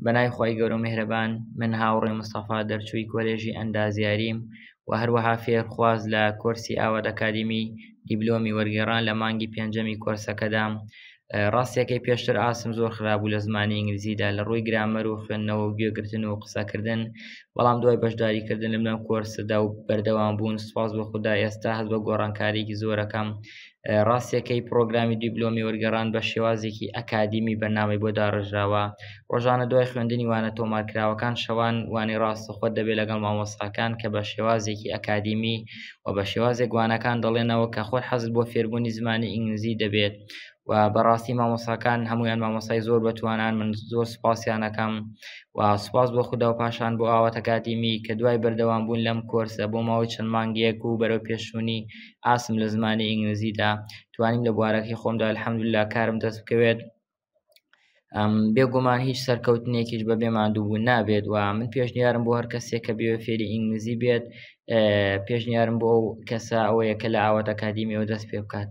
بەناوی خوای گەورە و میهرەبان، من هاوڕێ مستەفا دەرچووی کۆلێژی ئەندازیاریم و هەروەها فێرخواز لە کۆرسی ئاوات ئەکادیمی دیبلۆمی وەرگێڕان لە مانگی پێنجەمی کۆرسەکەدام. ڕاستیەکەی پێشتر ئاستم زۆر خراپ بوو لە زمانی ئینگلیزیدا لە ڕووی گرامەر و خوێندنەوە و گوێگرتن و قسەکردن، بەڵام دوای بەشداریکردن لەم کۆرسەدا و بەردەوام بوون سوپاس بۆ خودا ئێستا هەست بە گۆڕانکاریی زۆرەکەم. ڕاستیەکەی پڕۆگرامی دیبلۆمی وەرگێڕان بە شێوازێکی ئەکادیمی بەرنامەی بۆ داڕێژراوە. ڕۆژانە دوای خوێندنی وانە تۆمارکراوەکان شەوان وانەی ڕاستەخۆت دەبێت لەگەڵ مامۆستاکان کە بە شێوازێکی ئەکادیمی و بە شێوازێک وانەکان دەڵێنەوە کە خۆت حەزت بۆ فێربوونی زمانی ئینگلیزی دەبێت. و بەڕاستی مامۆستاکان هەمویان مامۆستای زۆر بەتوانان، من زۆر سوپاسیانەکەم و سوپاس بۆ خودا و پاشان بۆ ئاوات ئەکادیمی کە دوای بەردەوام بوون لەم کۆرسە بۆ ماوەی چەند مانگێک و بەرەو پێشچوونی ئاسم لە زمانی ئینگلیزیدا توانیم لە بوارەکەی خۆمدا الحمدلله کارم دەست بکەوێت. بێگومان هیچ سەرکەوتنێکیش بە بێ ماندووبوون نابێت و من پێشنیارم بۆ هەر کەسێک کە بێ فێری ئینگلیزی بێت، پێشنیارم بۆ ئەو کەسە ئەوەیە کە لە ئاوات ئەکادیمیەوە دەست پێ بکات.